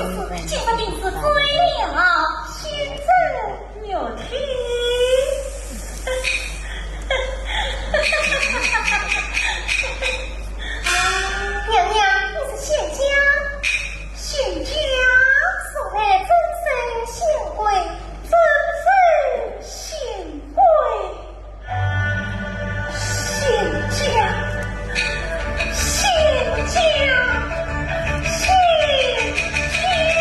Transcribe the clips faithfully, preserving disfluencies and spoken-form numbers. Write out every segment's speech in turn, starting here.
今日定是醉了仙人玉体。娘娘，你是仙家？仙家送来珍珠仙桂，珍珠仙桂。仙家，仙家，仙家。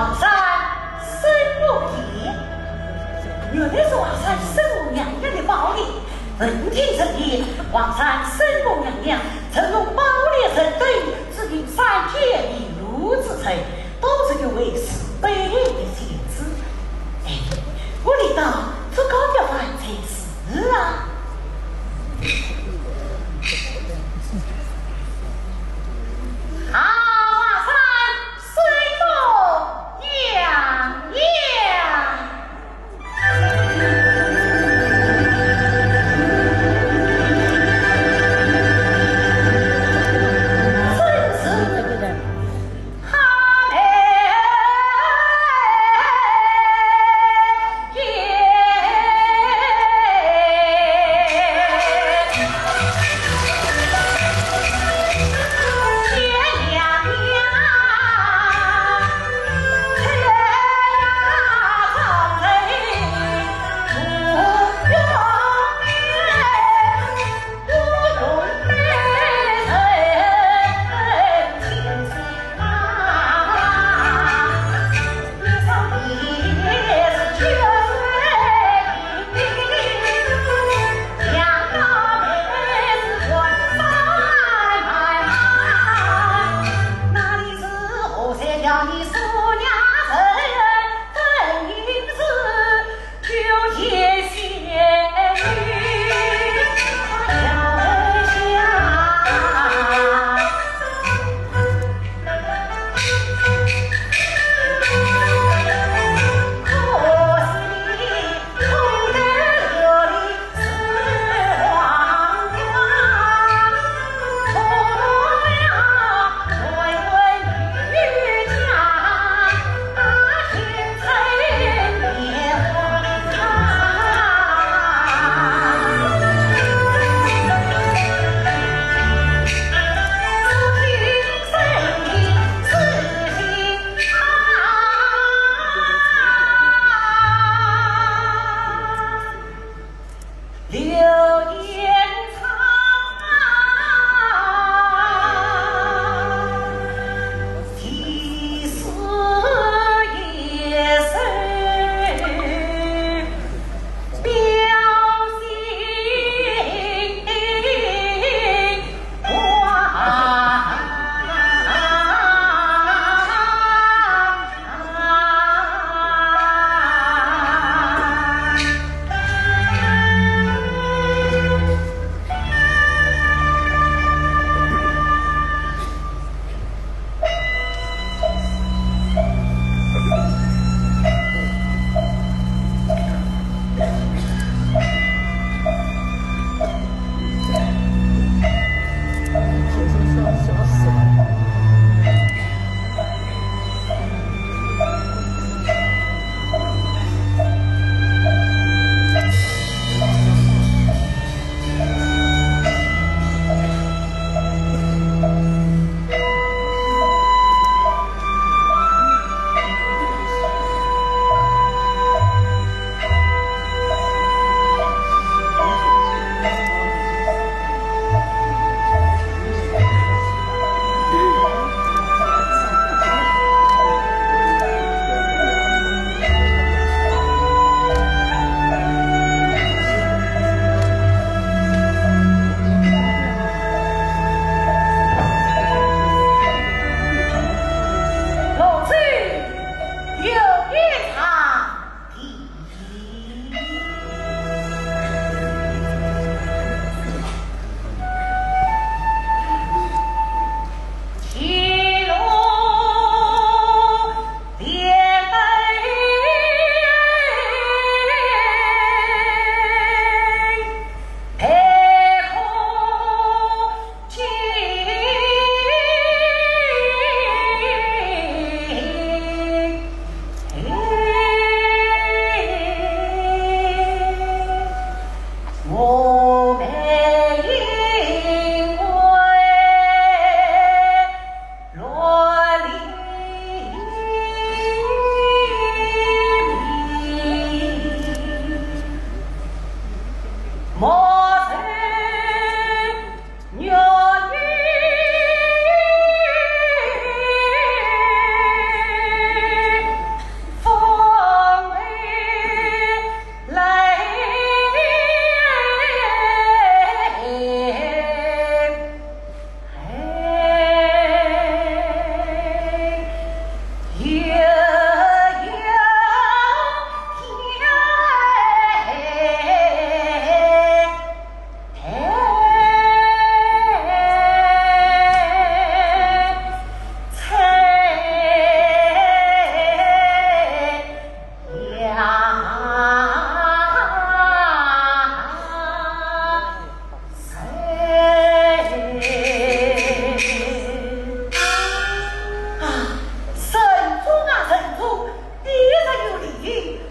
华山生我娘，原来是华山生我娘娘的宝殿。闻听此言，华山生我娘娘，曾用宝殿神灯，指引三界一路之人，都是有为慈悲的仙子。哎，我理当做高调万才是啊。啊，华山生我娘娘。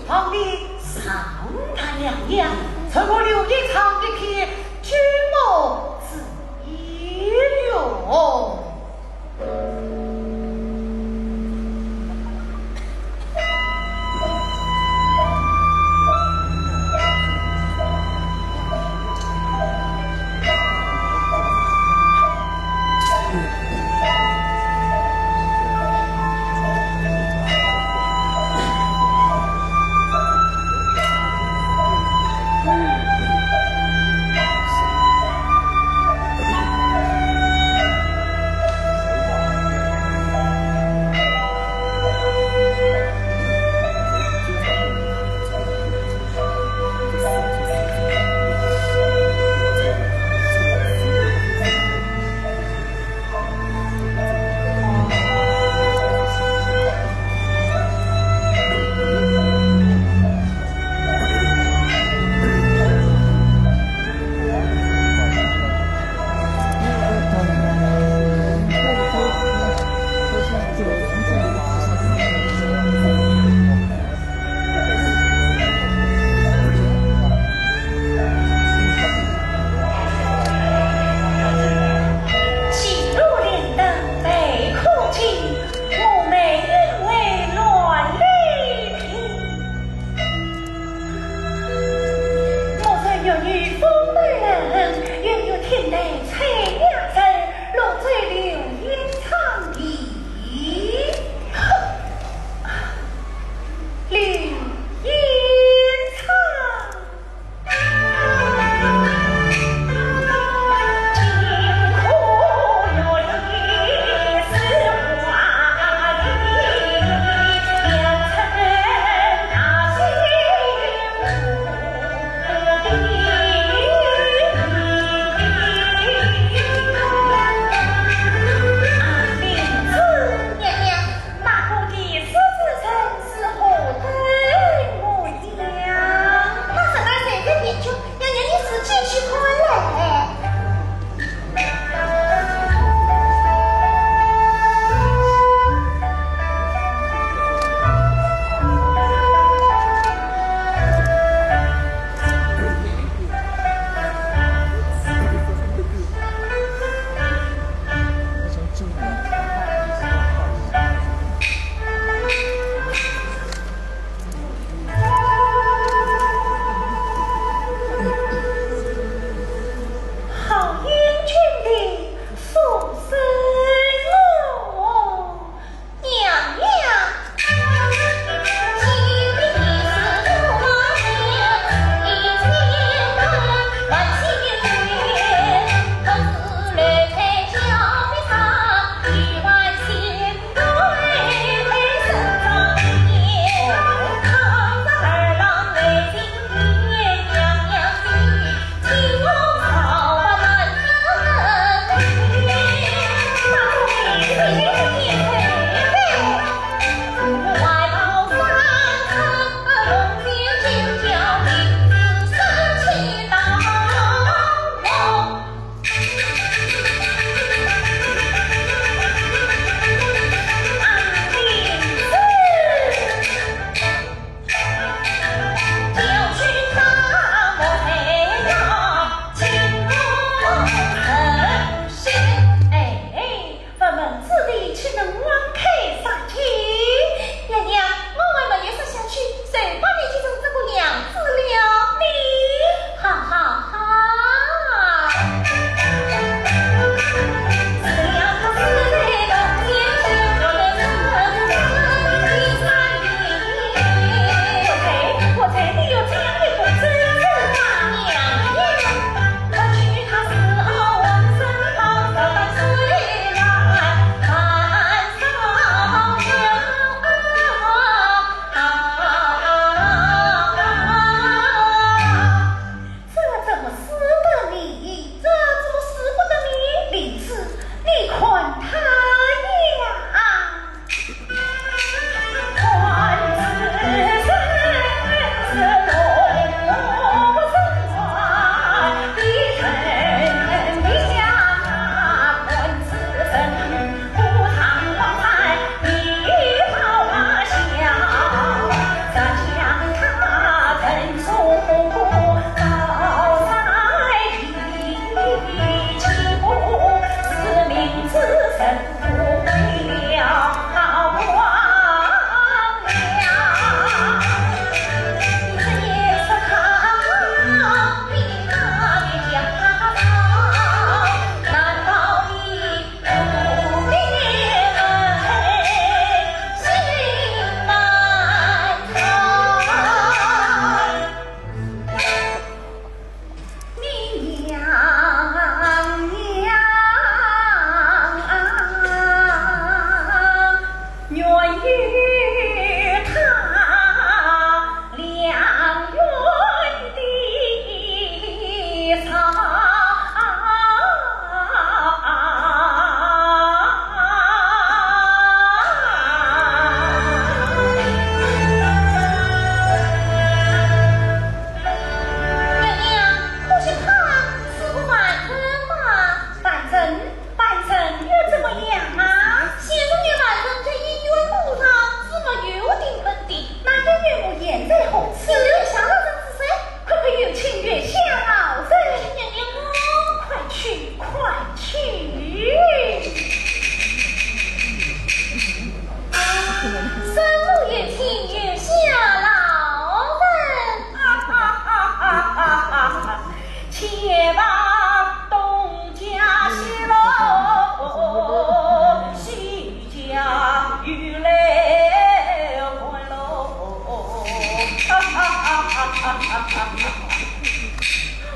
皇帝上大娘娘，赐我刘义昌一片金屋之用。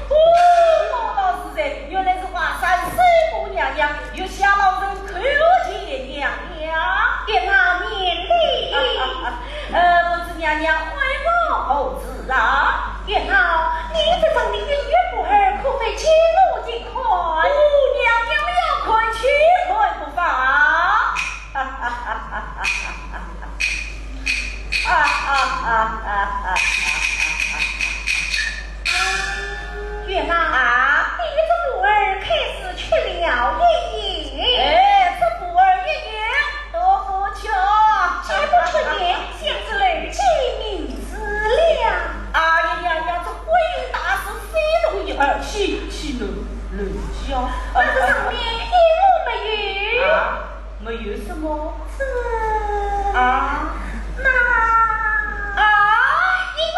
哦，我倒是在，原来是华山水母娘娘，月下老人叩见娘娘。月老免礼。呃，不知娘娘唤我何事啊？月老，你这张的姻缘簿儿，可否借我一看？哦，娘娘要看，且看不妨。 啊哈哈哈哈哈！啊哈哈哈哈哈！月老啊，你这簿儿可是缺了一页？哎，这簿儿一页都不缺。既不缺页，想是漏记名字了。哎呀呀呀，这婚姻大事非同一般，岂岂能漏记啊？那这上面一目没有？啊？ 没有什么？这……啊？那……啊？一目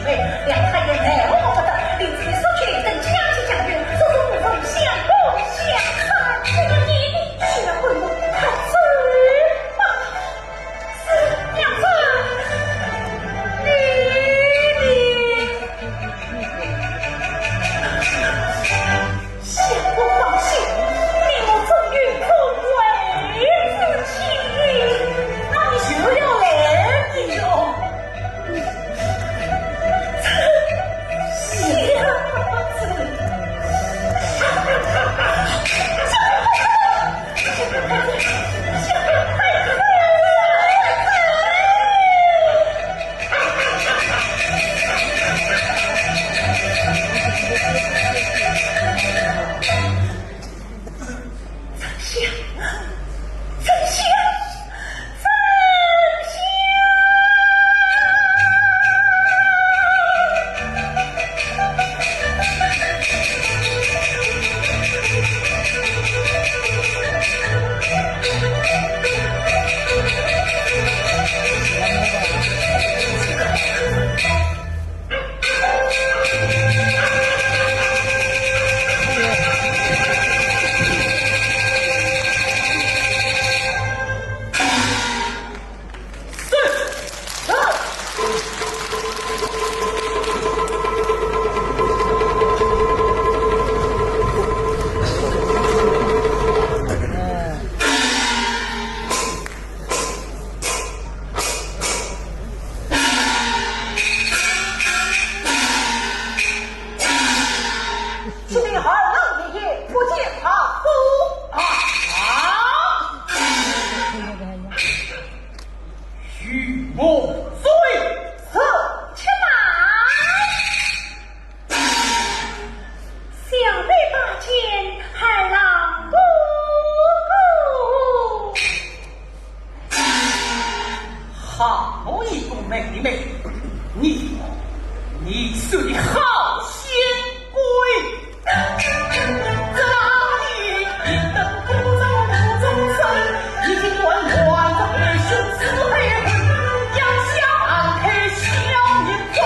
梁太爷奈何不得，领旨速去，等将计将军，速速扶送相公下山。这个你，你竟然混我，快走吧。是，娘子，你，你。 相公放心，你我终有重会之期，那你休要来的哟。相公。 这位二郎爷爷，不见他。啊！与我追。是，且慢。小辈拜见二郎哥哥。 好一个妹妹，你，你是个好仙鬼！这里一等不着不中生，已经乱乱的凶死黑魂，要想开小命中。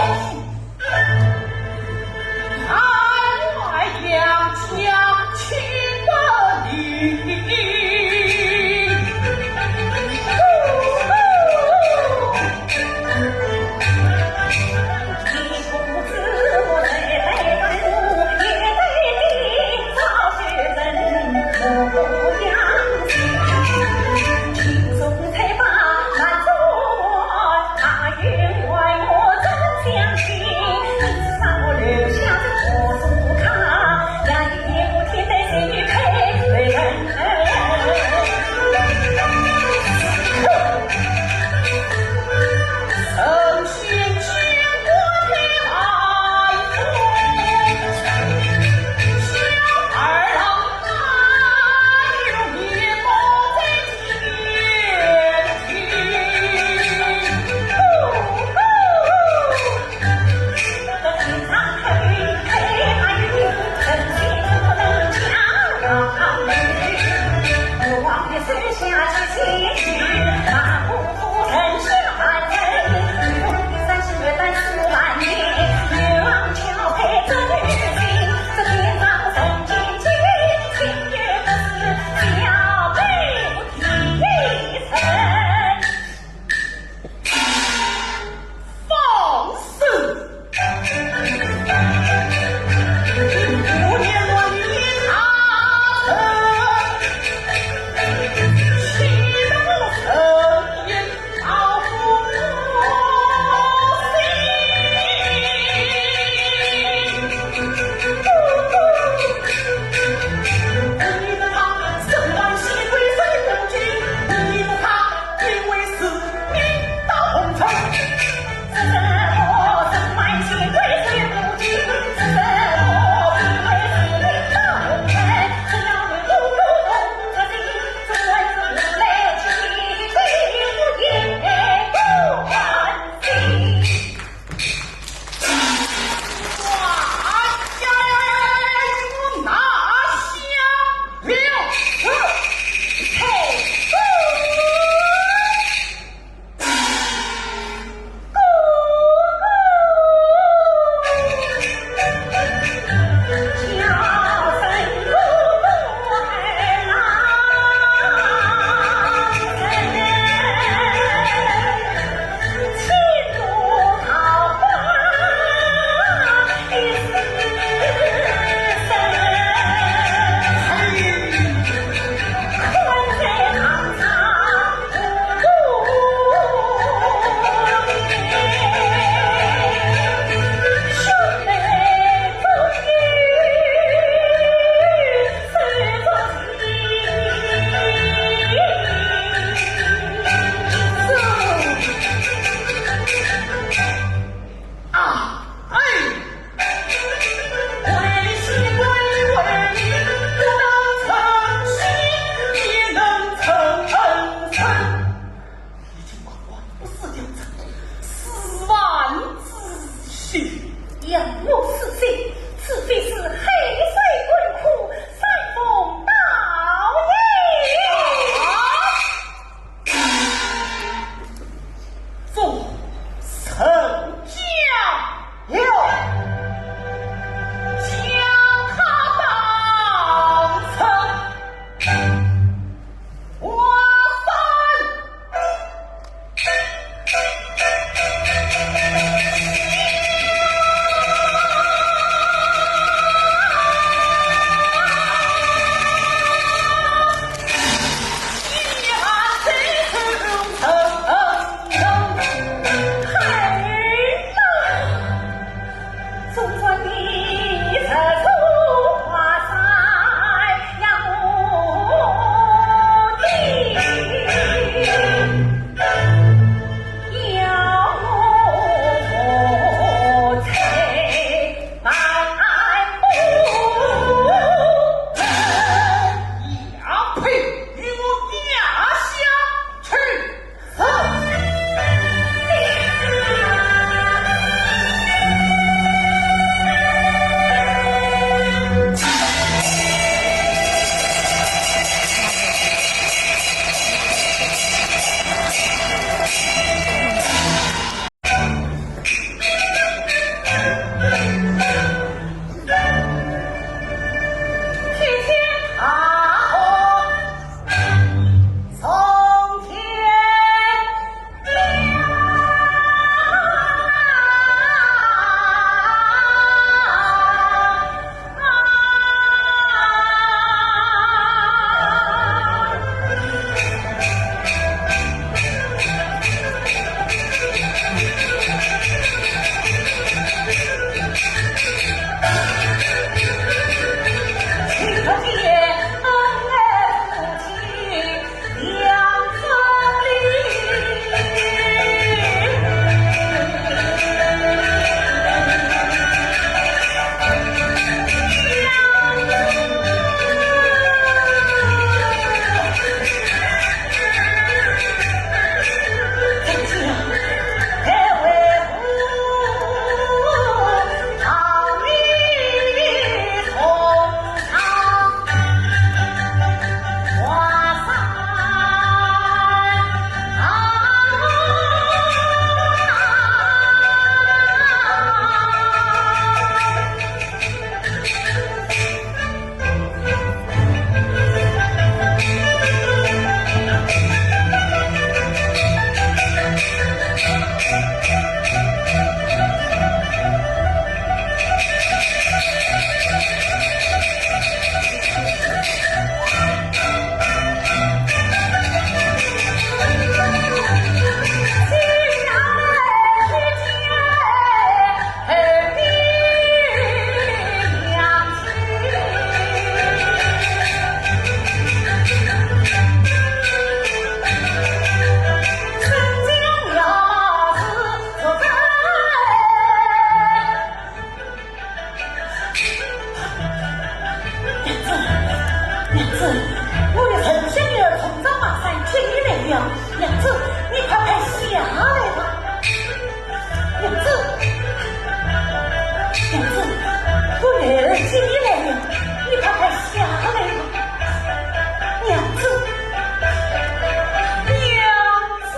姐，你来了，你快快下来吧。娘子，娘子。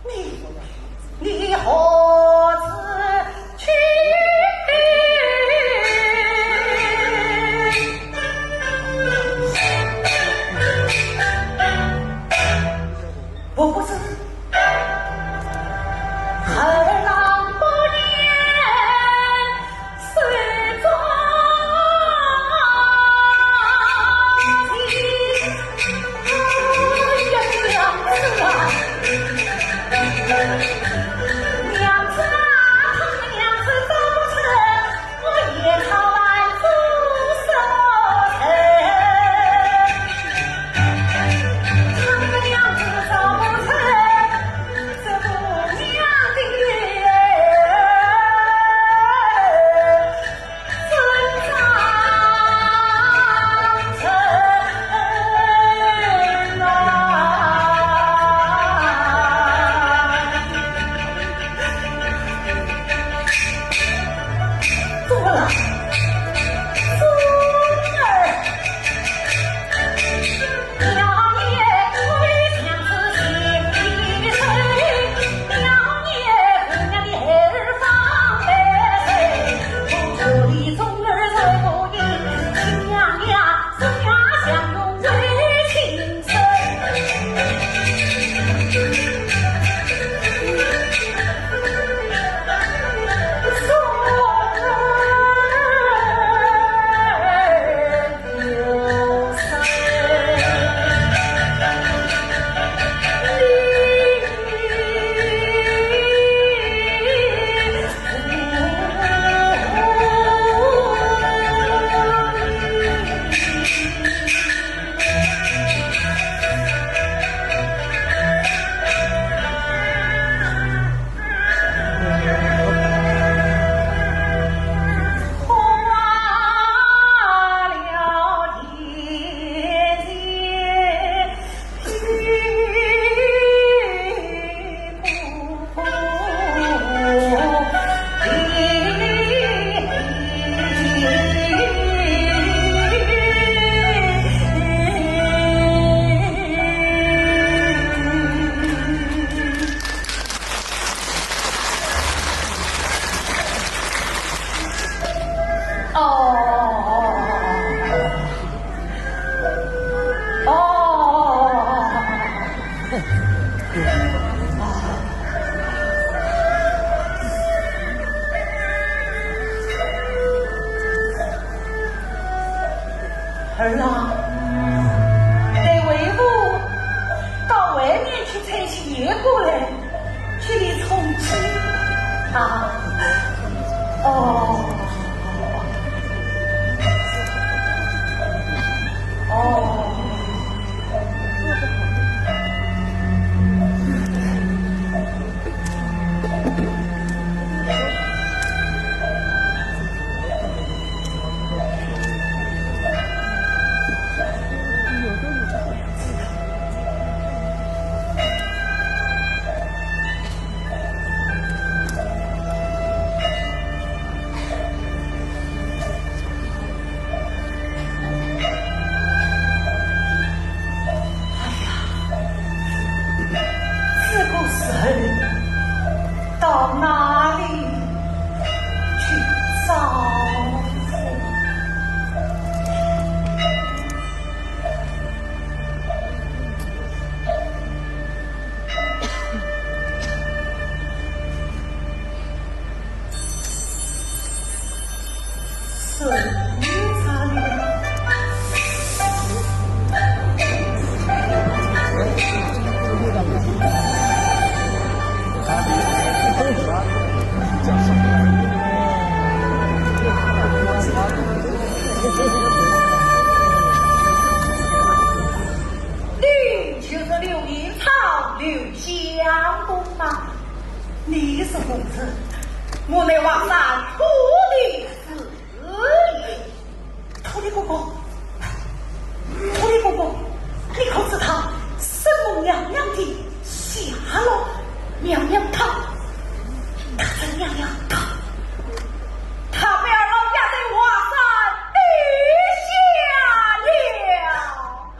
你，你何处去？我不知。啊，哦，哦。哎呀，这个人到哪里去找？ 你就是刘银昌，刘相公吗？你是何人？我乃华山土地之人。土地公公，土地公公，你可知道沈梦娘娘的下落？娘娘她，她怎样了？她，她被二老押在华山地下了。啊！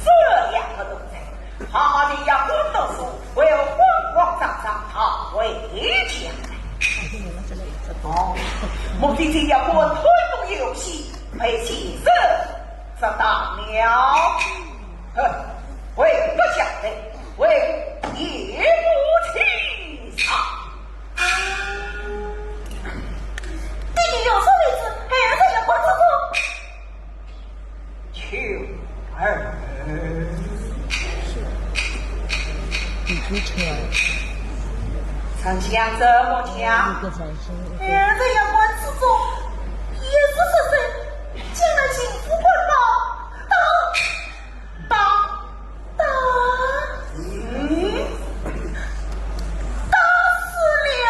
这样个奴才，好好地要我读书，还要慌慌张张跑回家来。哦，莫非这要我推动游戏，被先生知道了？哼，为国家的，为义父情长。爹爹有所为之，孩儿怎样不知足？ 秋儿。你去吃啊。丞相怎么讲？一个掌声，一个。儿子要官之中，也是十岁，将来进府管保，当，当，当，嗯，当死了。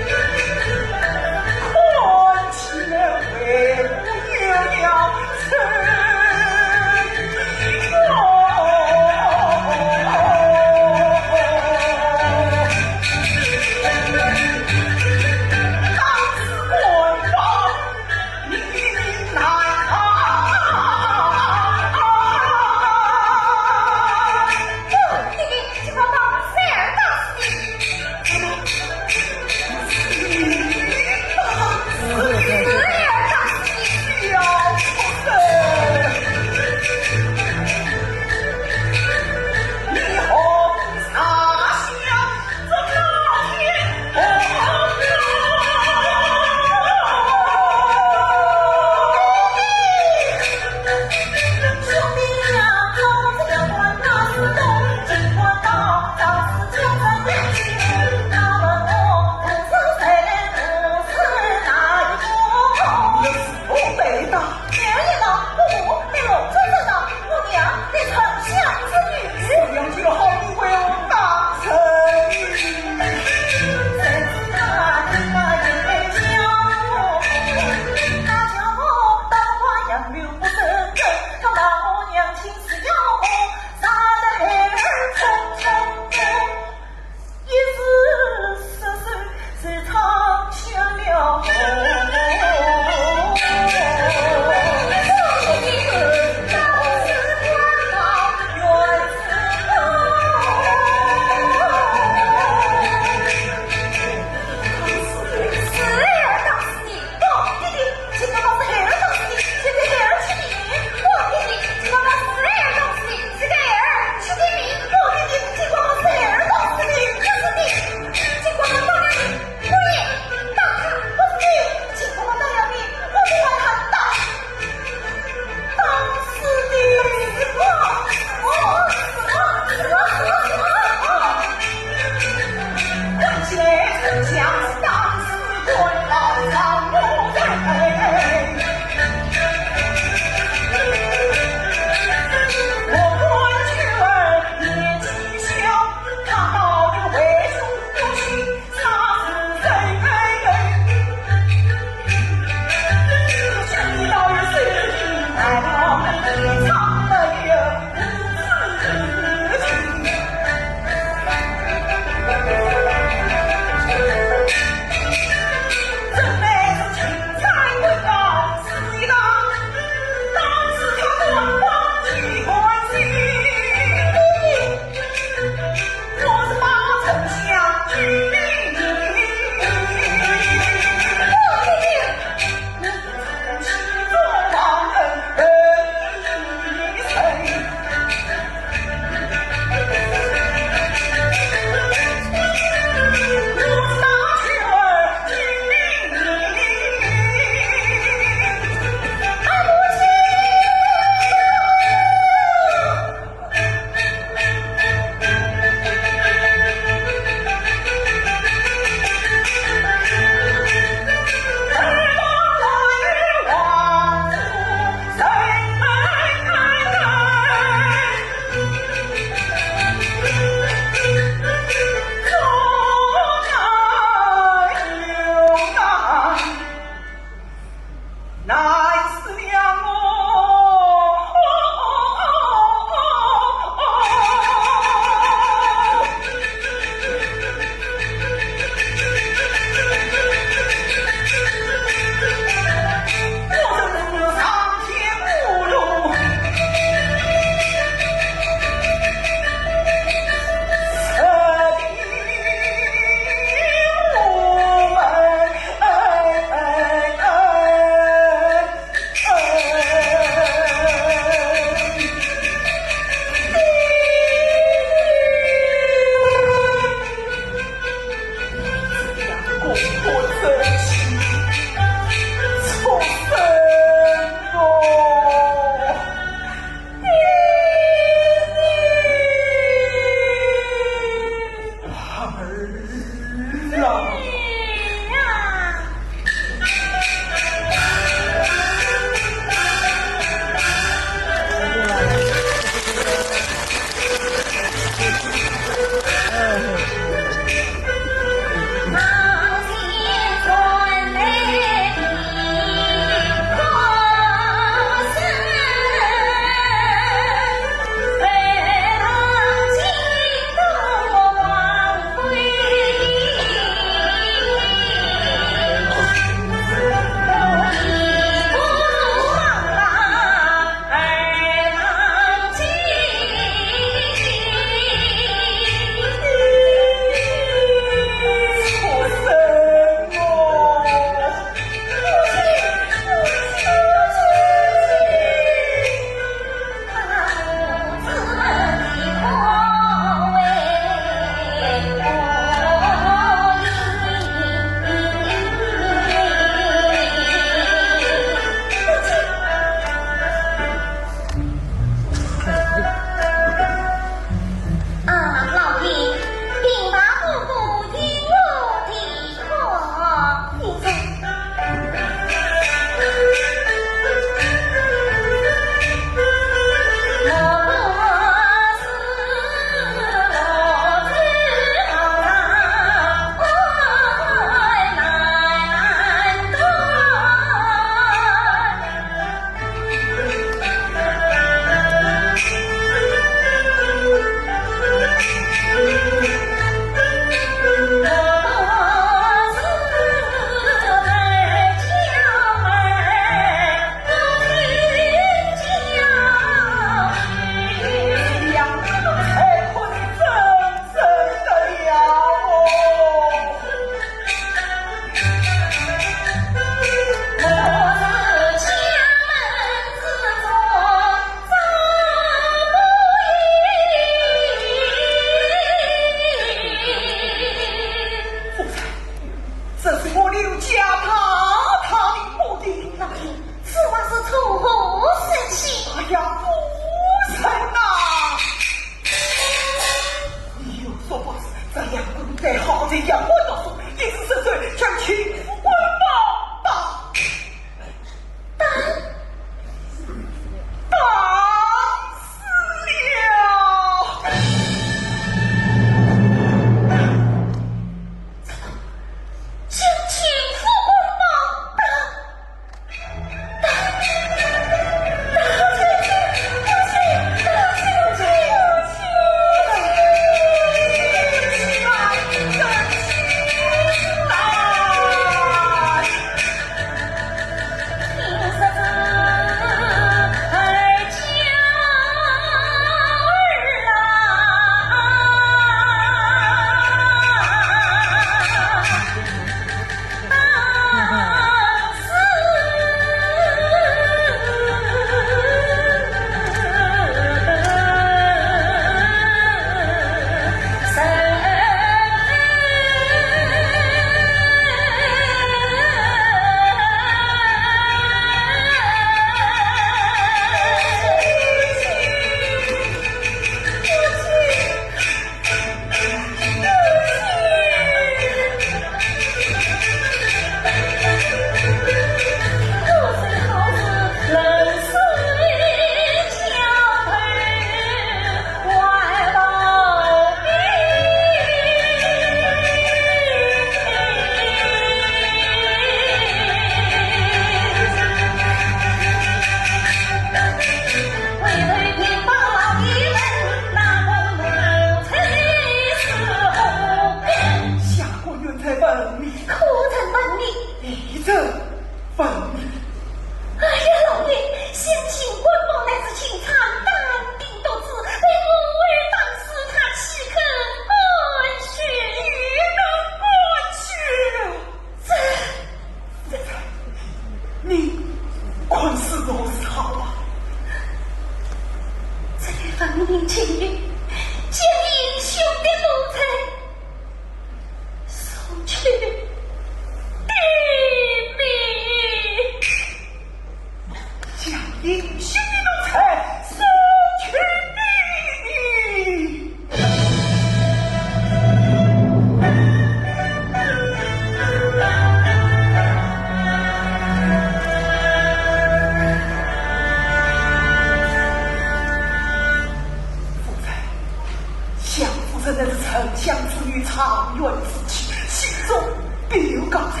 这乃是丞相之女，长远之计，心中必有高才。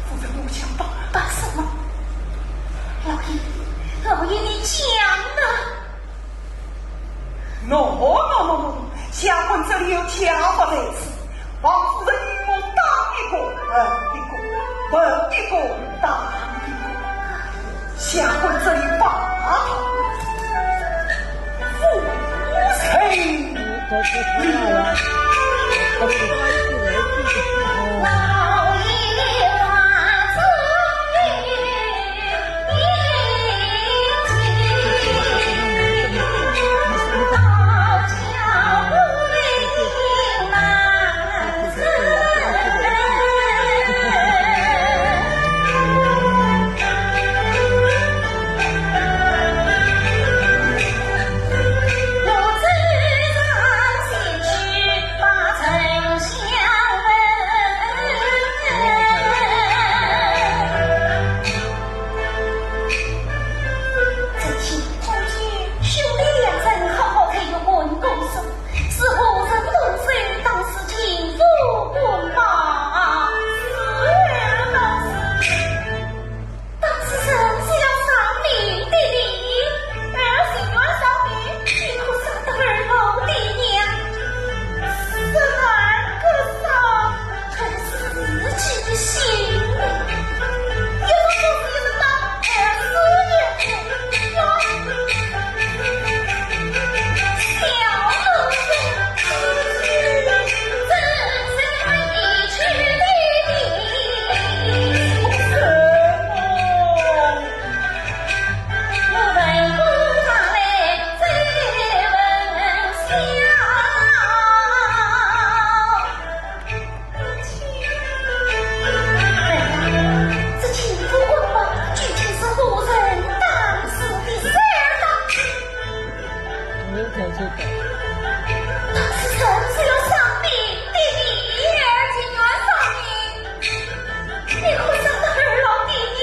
夫人，我想办……办什么？老爷，老爷，你讲啊！喏，喏，喏，喏，下官这里有家法在此，王夫人与我打一个，问一个，问一个，打一个。 下官这里把他付谁？这些官军兄弟两人好好在玉馆共宿，是何人动手打死秦府官保？是儿当时，当时人是要偿命的呢，儿情愿偿命，你可舍得儿老爹娘？是儿可伤。 可是自己的性命，一直都是一直当儿子也没有。小奴才，真是一去的命。我问姑娘来，再问小。 这秦府官保究竟是何人打死的？是儿打？当时人是要偿命的，你儿情愿偿命，你可舍得儿老爹娘？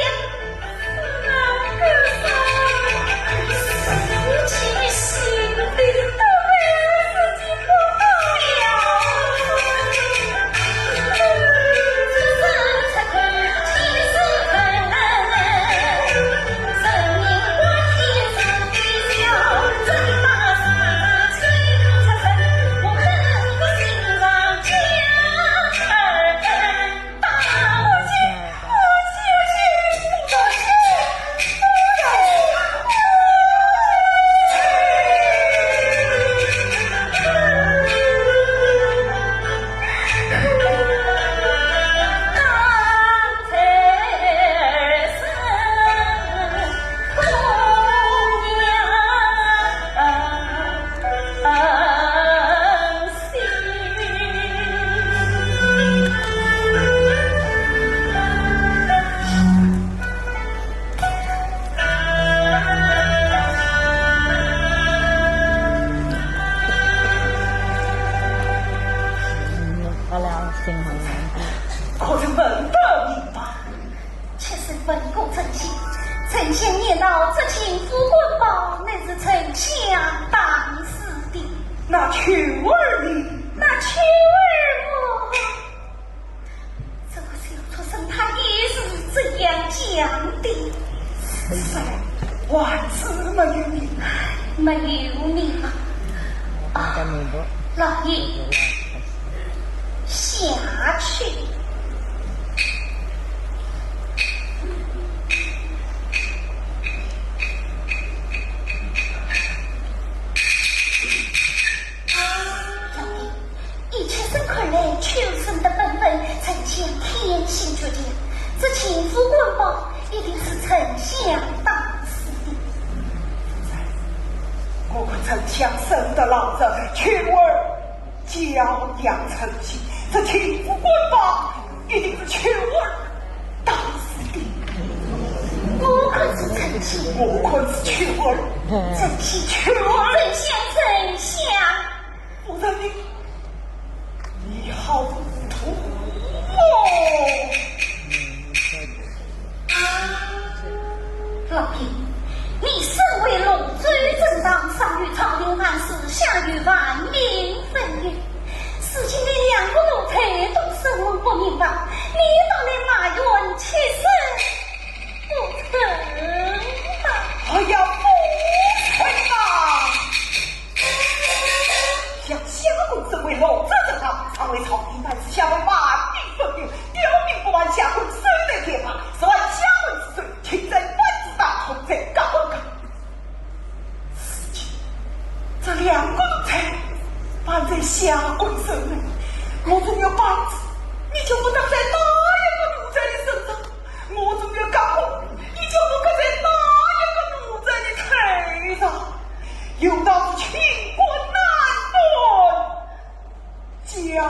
可曾问得明白？ 妾身问过丞相，丞相言道这秦府官保乃是丞相打死的。那秋儿呢？那秋儿么，这个小畜生他也是这样讲的。是，还是没有明白。没有明白。啊，老爷，下去。 老爷，依妾身看来，秋儿的本分，丞相天性倔强，这秦府官保一定是丞相打死的。我看丞相受得了这秋儿 教养成性，这秦府官保一定是秋儿打死的。我看是丞相，我看是秋儿，丞相秋儿。丞相，丞相。夫人，你，你好糊涂哦！ 老爷，你身为龙州正堂，上有朝廷暗示，下有万民愤怒，身为龙者之道，常为朝廷办事下犯，万变不休，刁民不满，下官手段天法，是万下官之罪，请在本子当中再告一告。如今这两个奴才犯在下官手里，我总要办仔，你叫我打在哪一个奴才的身上？ 我总要告，你叫我告在哪一个奴才的头上？有道是清官难断家事哦。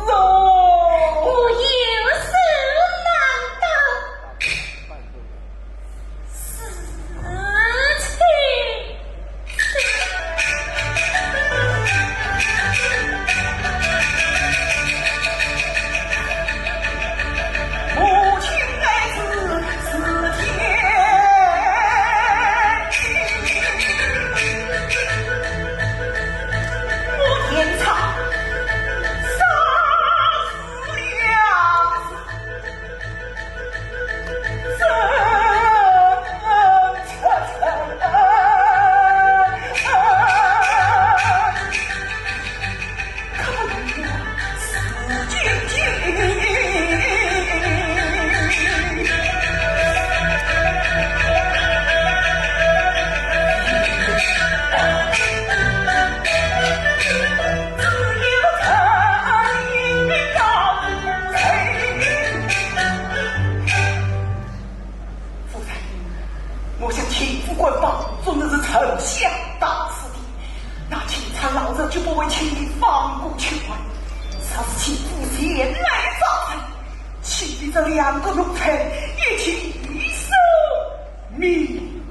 我有手难断。 夫人，我想秦府官方总是丞相大事的，那钦差老贼就不会轻易放过去啊。若是秦府前来招认，岂不这两个奴才一起受 命。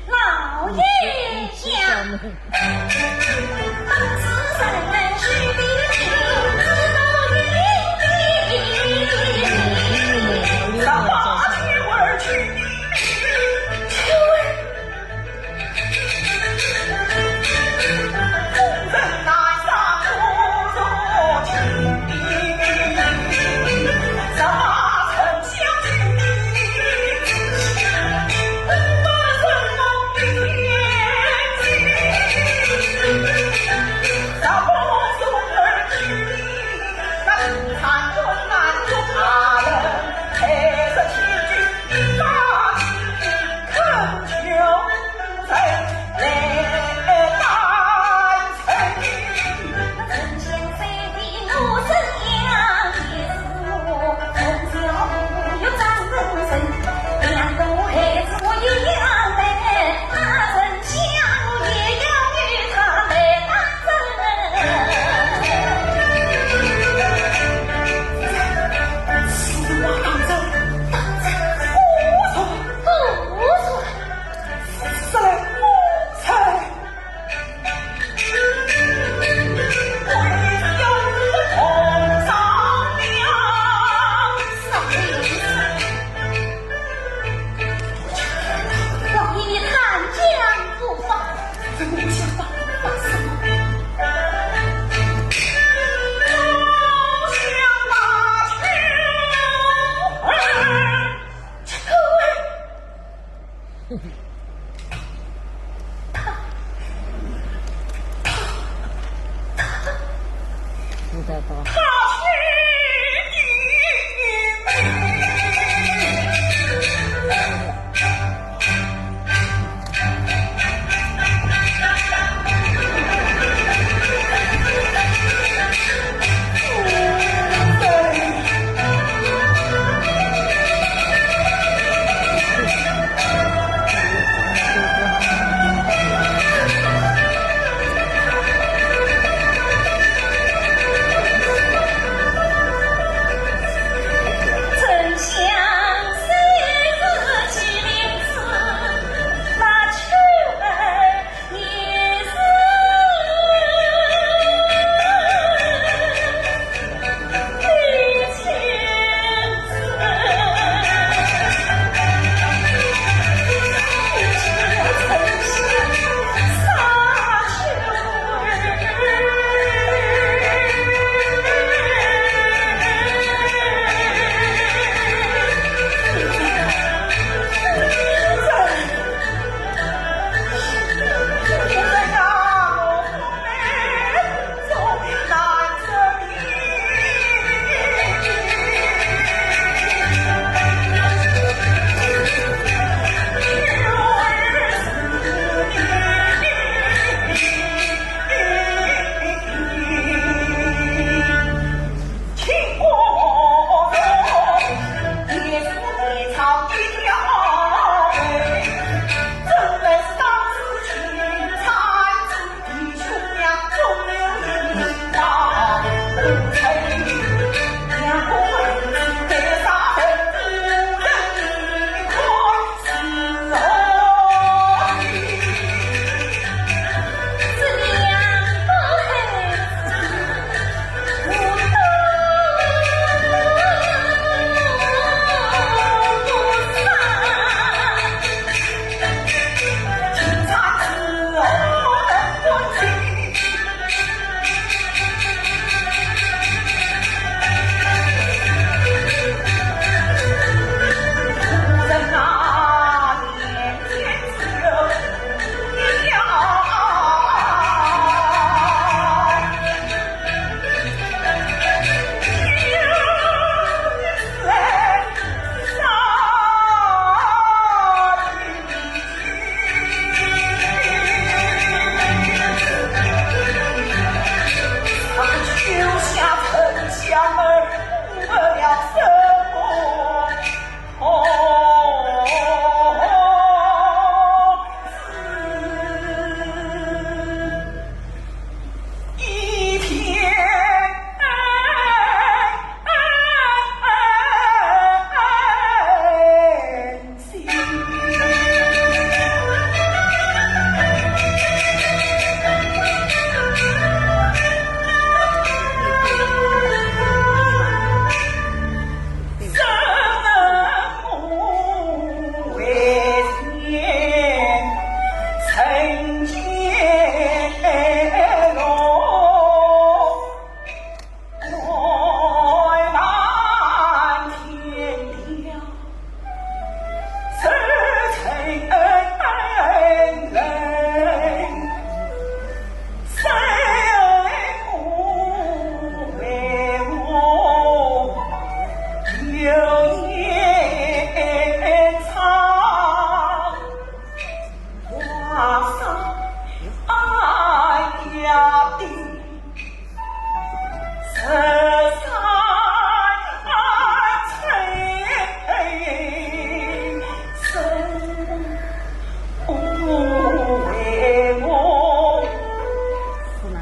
老爷呀！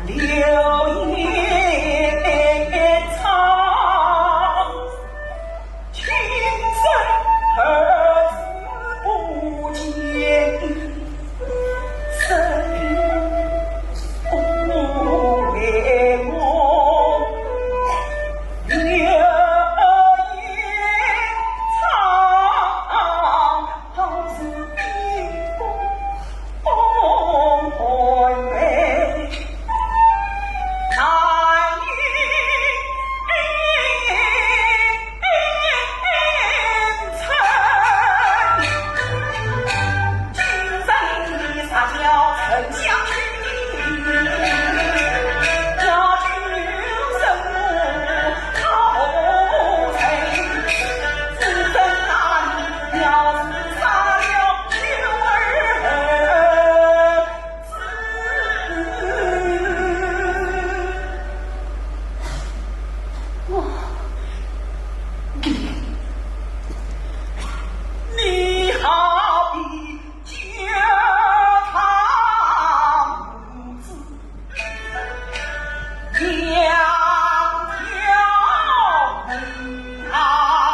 你好比脚踏母子，犟犟啊！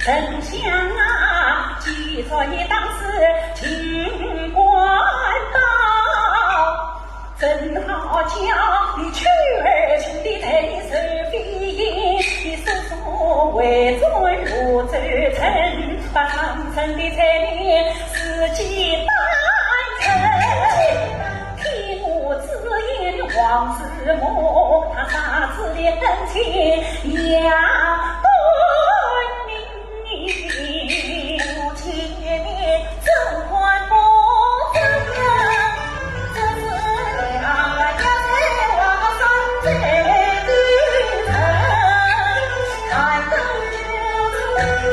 丞相啊，既然你当是清官到，正好叫你去，兄弟在你手边，你速速回转汝州城，把上层的罪名自己担承。 替我自言王子木，他杀子的恩情要断明。我见你怎敢不承认？这是两家在王上罪的人，难道如此？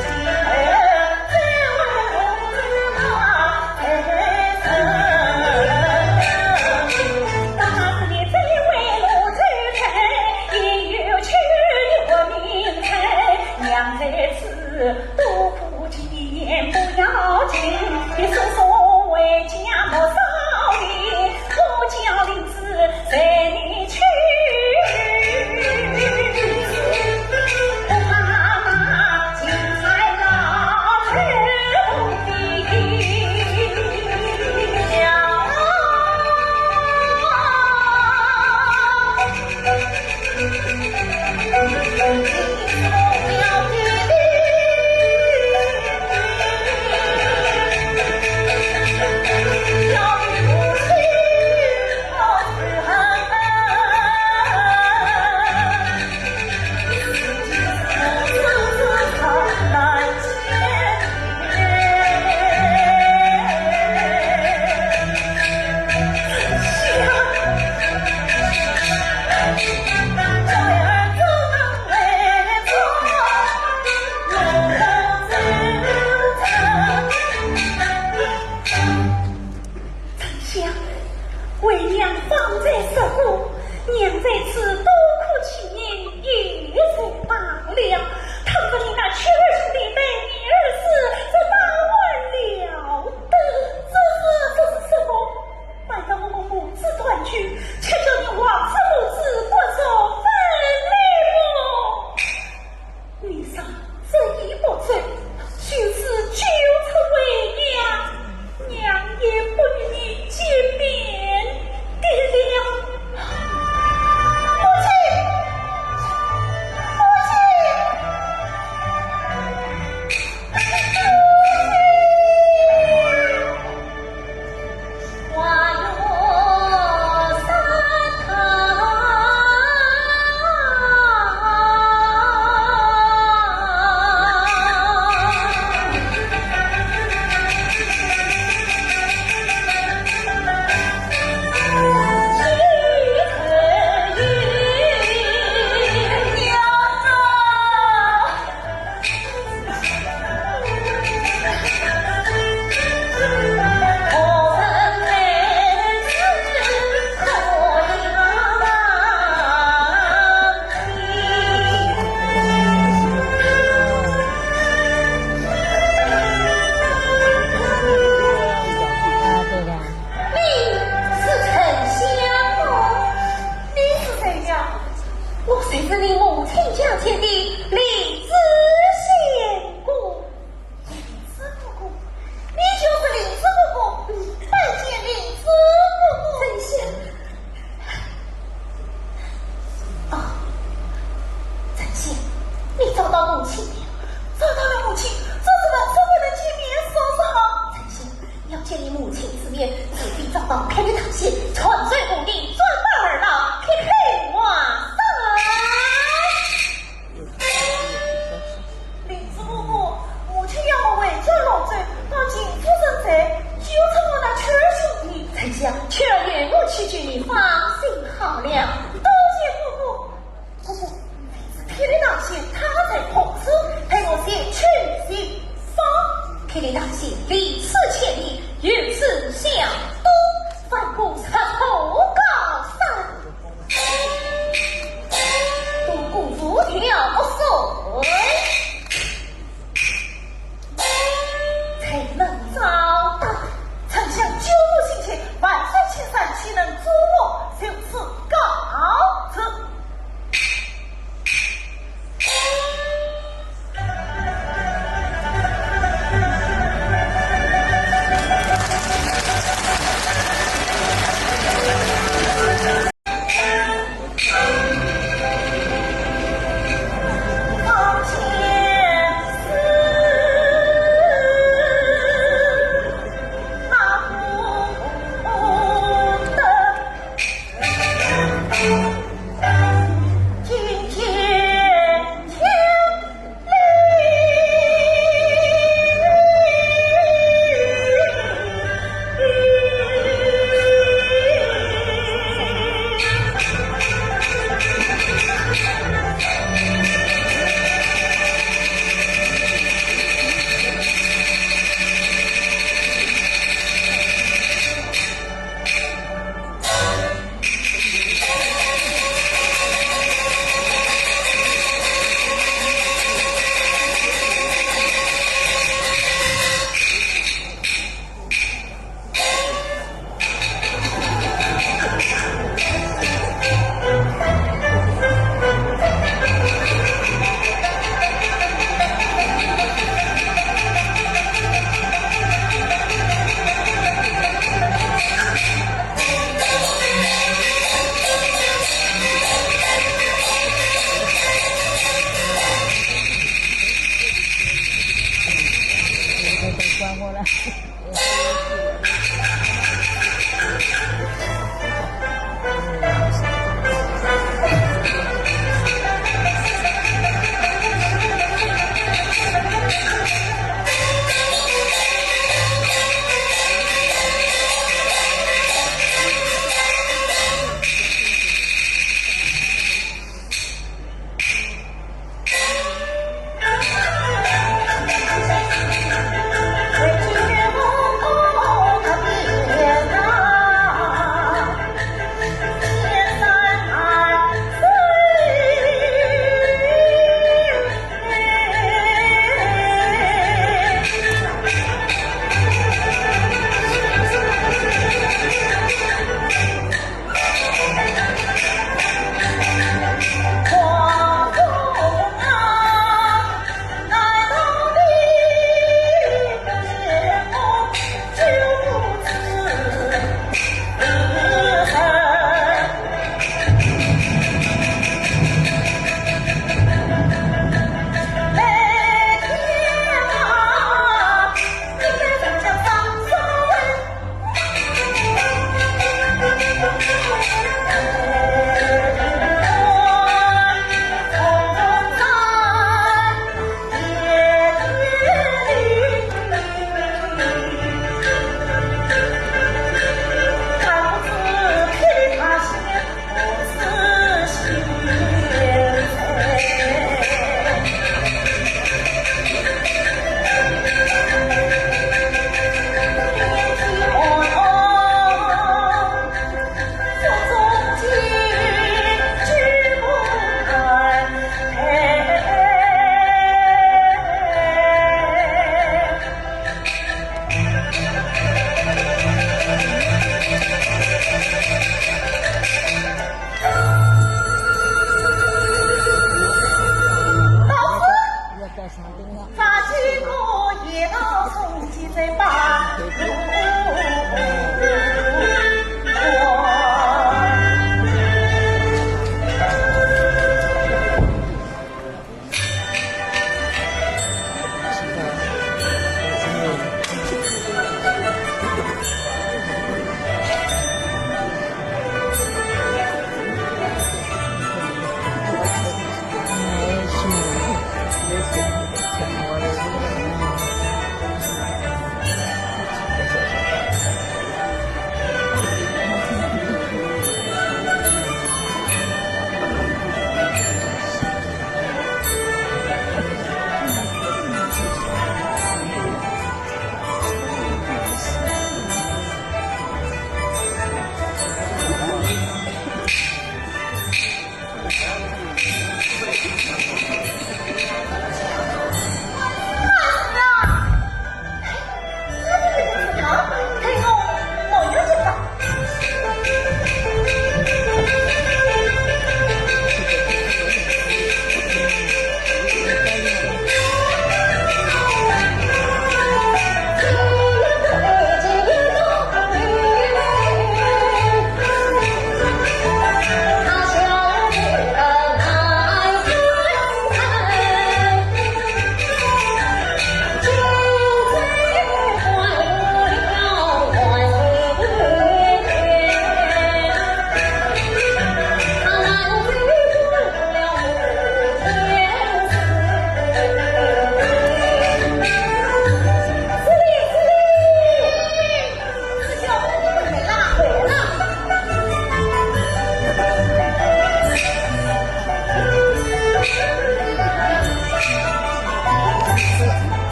除非遭到霹雳大仙，传授武艺，转班而来，劈开万山。灵芝姑姑，母亲要我回转洛州，到秦府认罪，救出我那七儿兄弟。丞相，七儿有我去救你，放心好了。多谢姑姑。 不过，为此霹雳大仙他在何处？待我前去寻访。霹雳大仙离此千里，有此向东，翻过赤兔高山，东过五条恶水，才能找到。丞相救我心切，万水千山岂能阻我？就此告辞。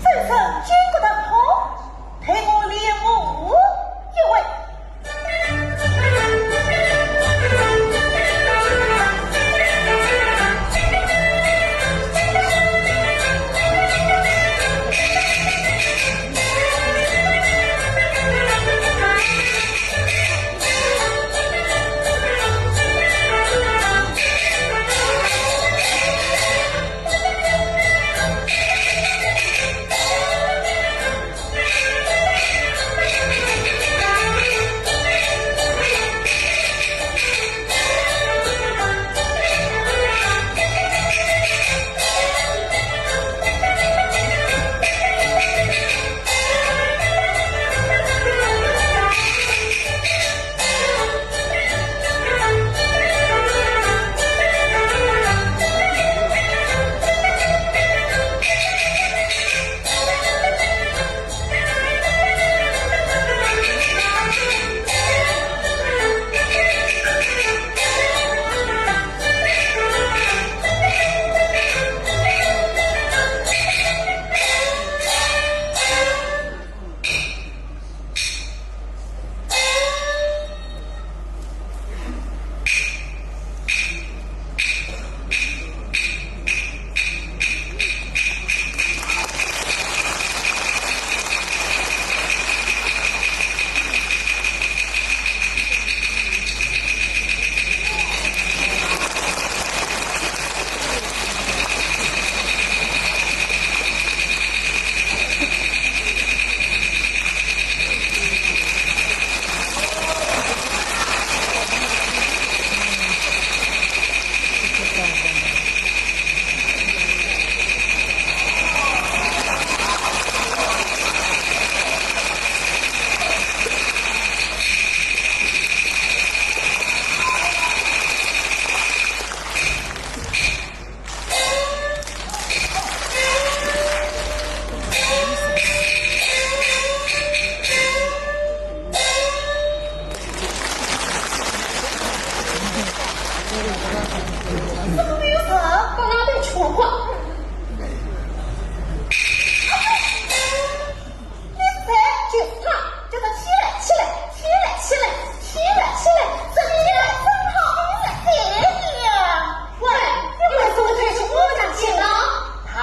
这声金鼓当头，待我练武一回。 怎么没有人？把他带全了。你谁？就是他，叫他起来，起来，起来，起来，起来，起来，真起来，真好，是谁呀？喂，你们怎么退出我们家去了？啊？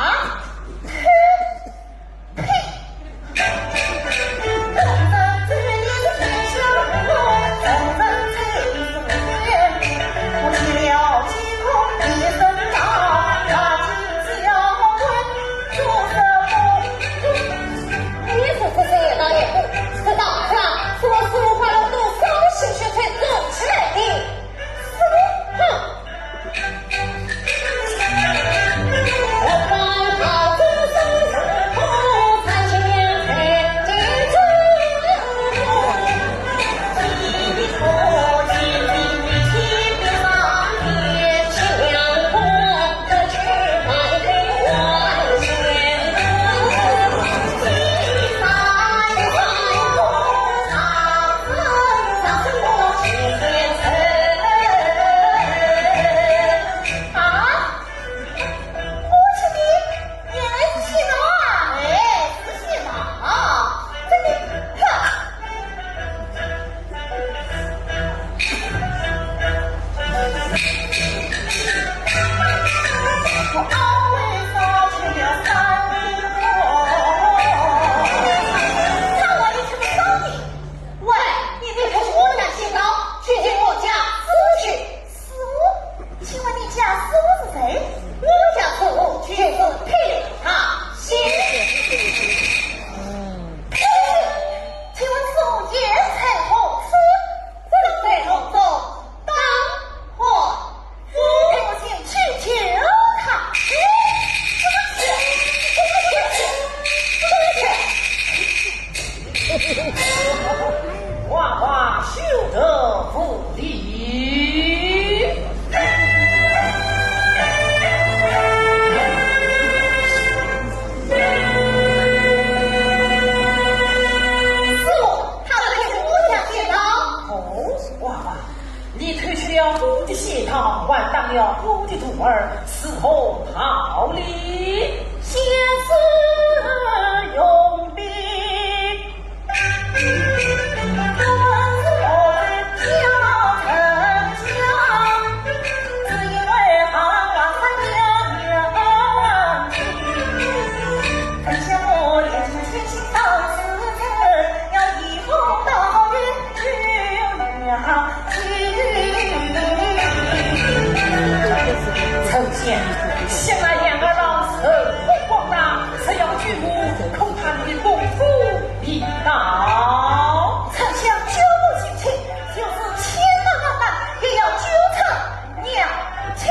你偷吃了我的仙桃，还打了我的徒儿，是何道理？先生容禀。丞相，想那杨二郎神通广大，若要救我，恐怕你的功夫未到。丞相救母心切，就是千难万难，也要救出娘亲。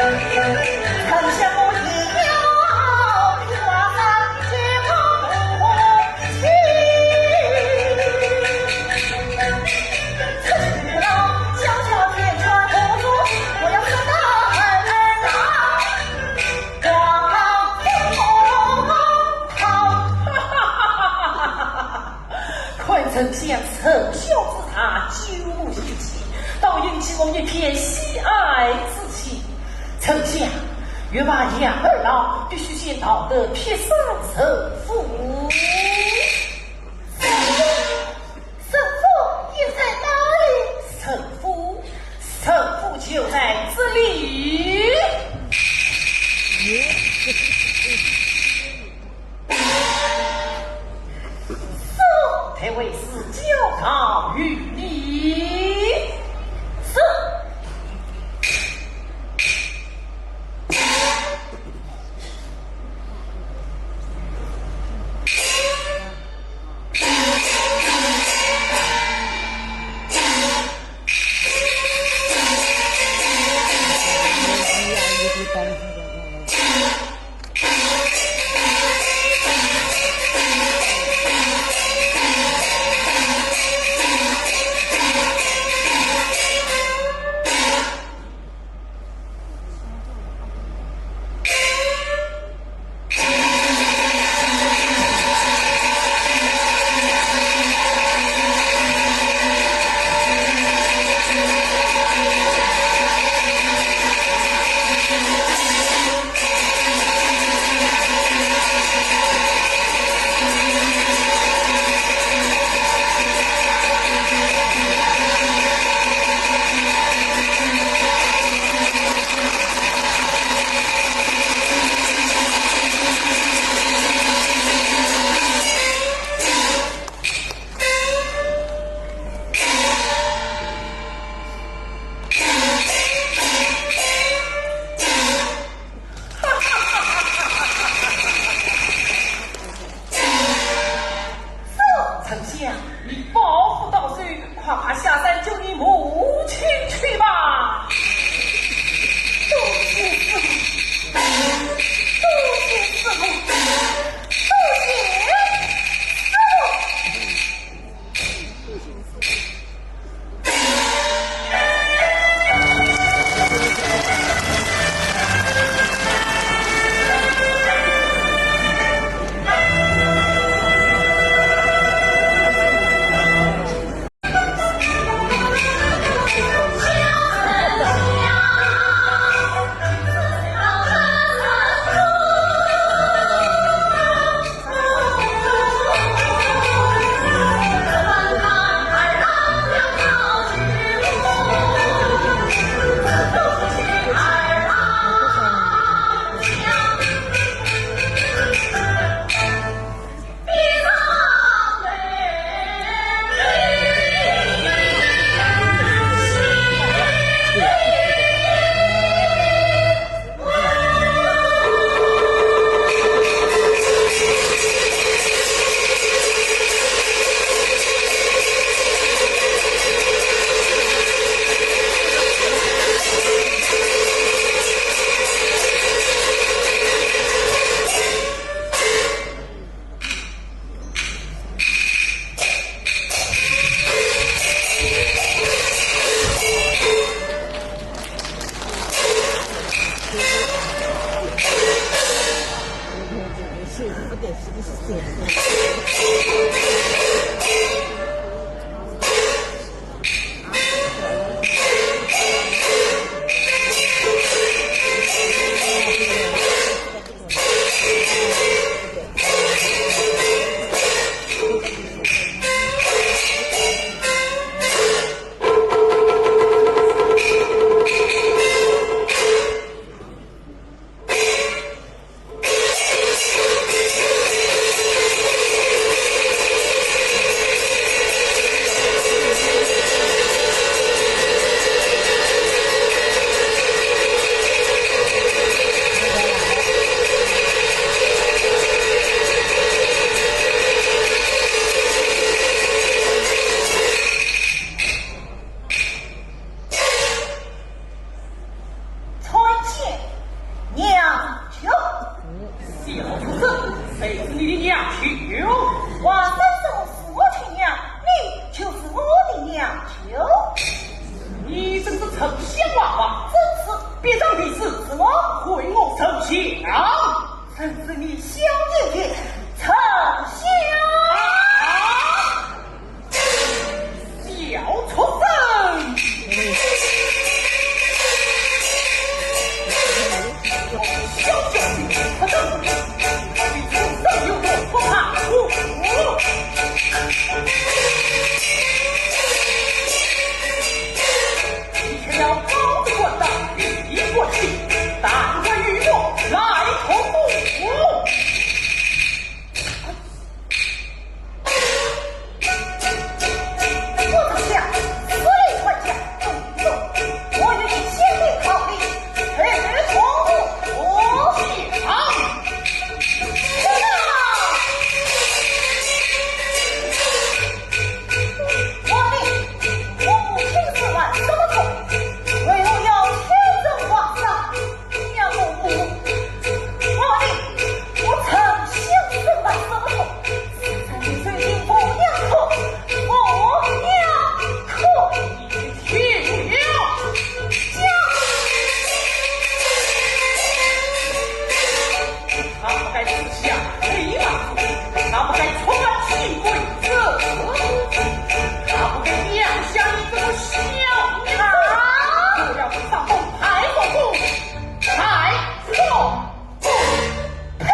丞相。看丞相仇笑之大，救母心切，倒引起我一片喜爱之情。丞相，欲把杨二郎，必须先讨得劈山首富。 首富又在哪里？首富，首富就在这里。是。太尉是交告于你。是。 丞相，你抱负到手，快快下山救你母亲去吧。多谢师父，多谢师父，多谢师父。参见娘舅。小畜生，谁是你的娘舅？王三叔是我亲娘，你就是我的娘舅。你真是臭乡话话，真是。闭上你是，是我。还我臭乡。真是你小年纪，臭乡。啊！ 小畜生！小畜生，畜生！你畜生有种，不怕虎！你吃了包子馆的第一锅气，但愿与我来同步。 我这下死里逃家，我与你先帝逃离，谁同我讲？是啊！我的，我母亲是万什么痛，为何要天真妄想？ 娘，我，我，我的，我诚心是万什么痛，是在你嘴里我娘痛，我娘痛。你听了。讲。他不该吃下黑麻fruit，他不该充满玫瑰色，他不该养下你这个小娘子。啊！我要上报太公公。 太公公！呸！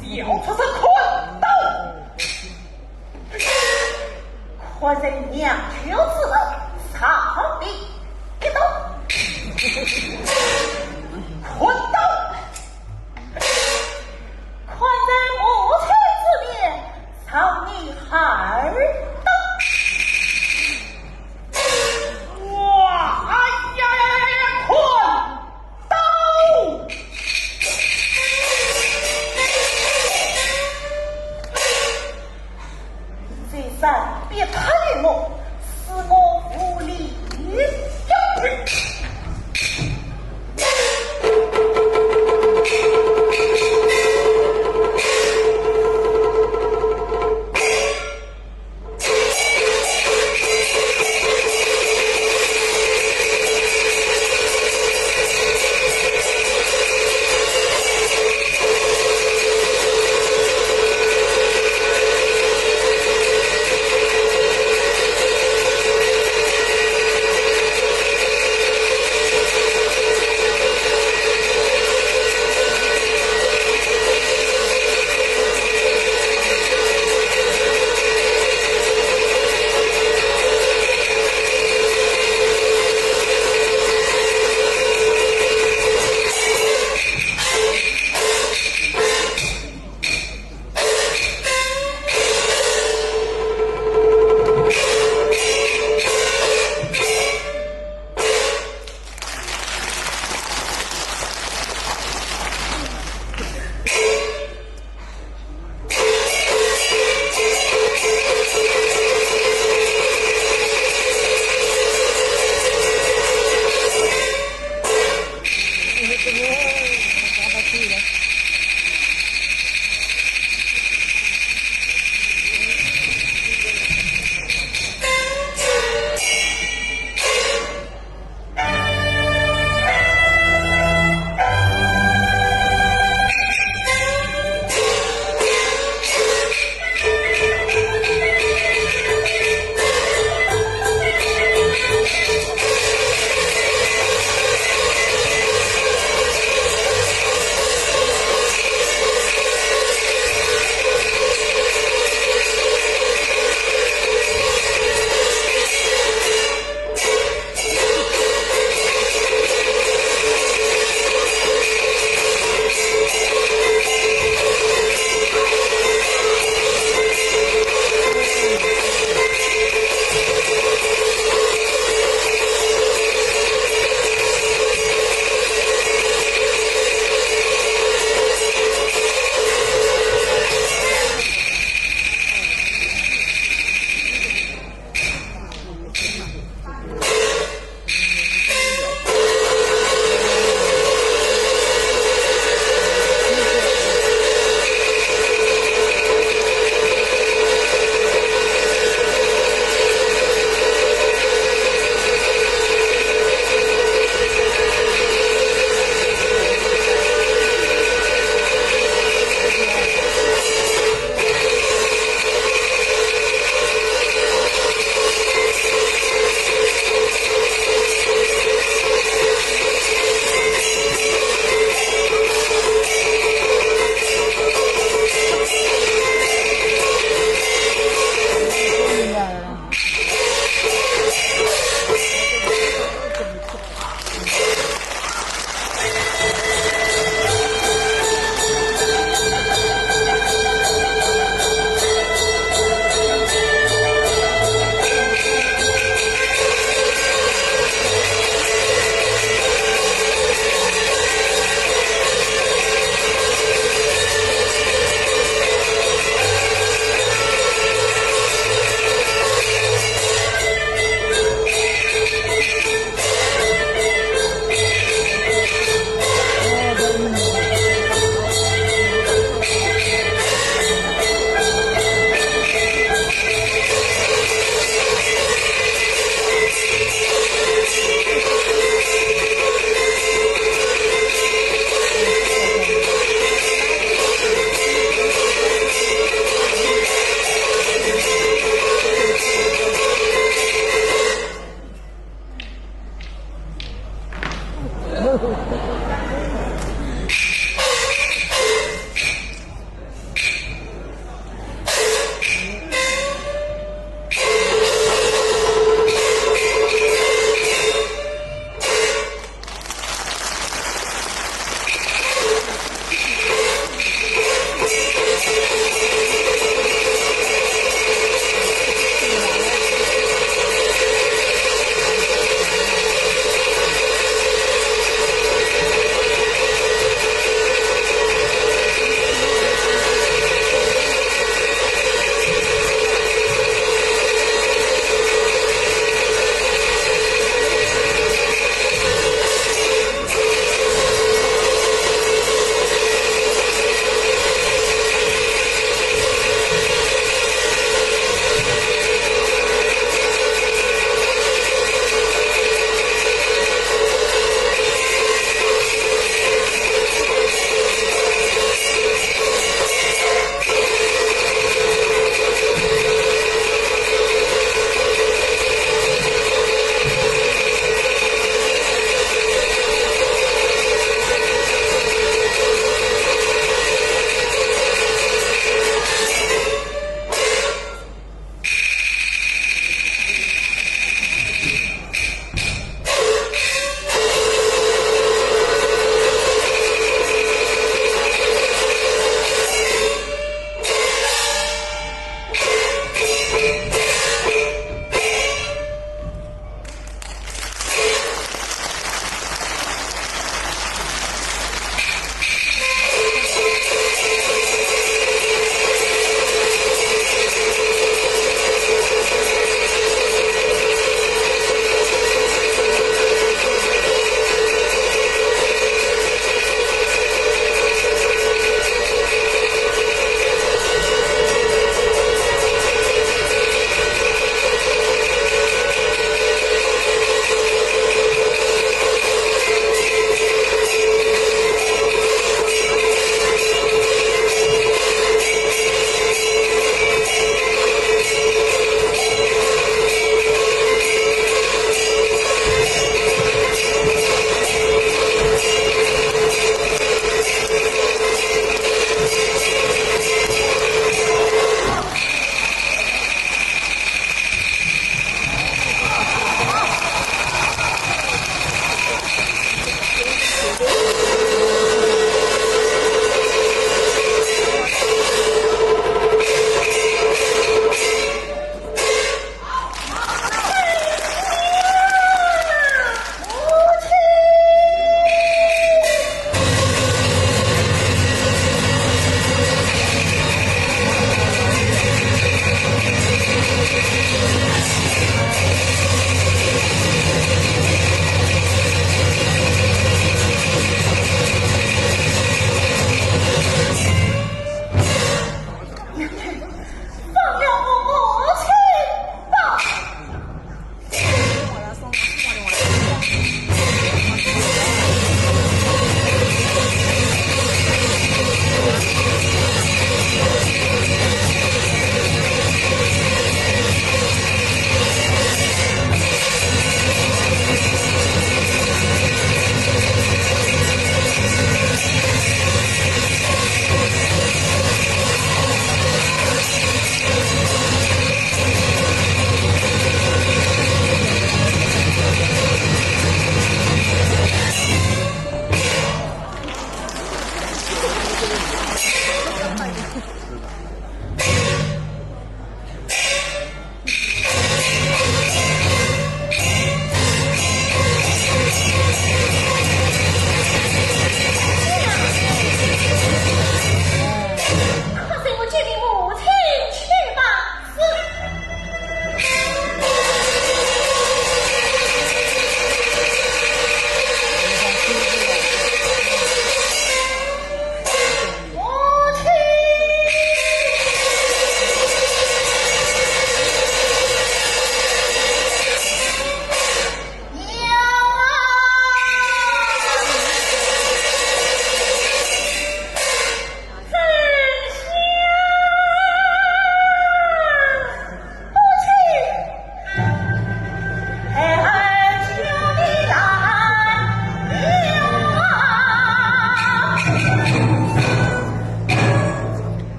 小畜生，看刀！ 看在娘舅之恩，赏你一刀。看刀！看在母亲之面，赏你二刀。哇，哎呀呀呀呀呀，看 刀！这山别他与我，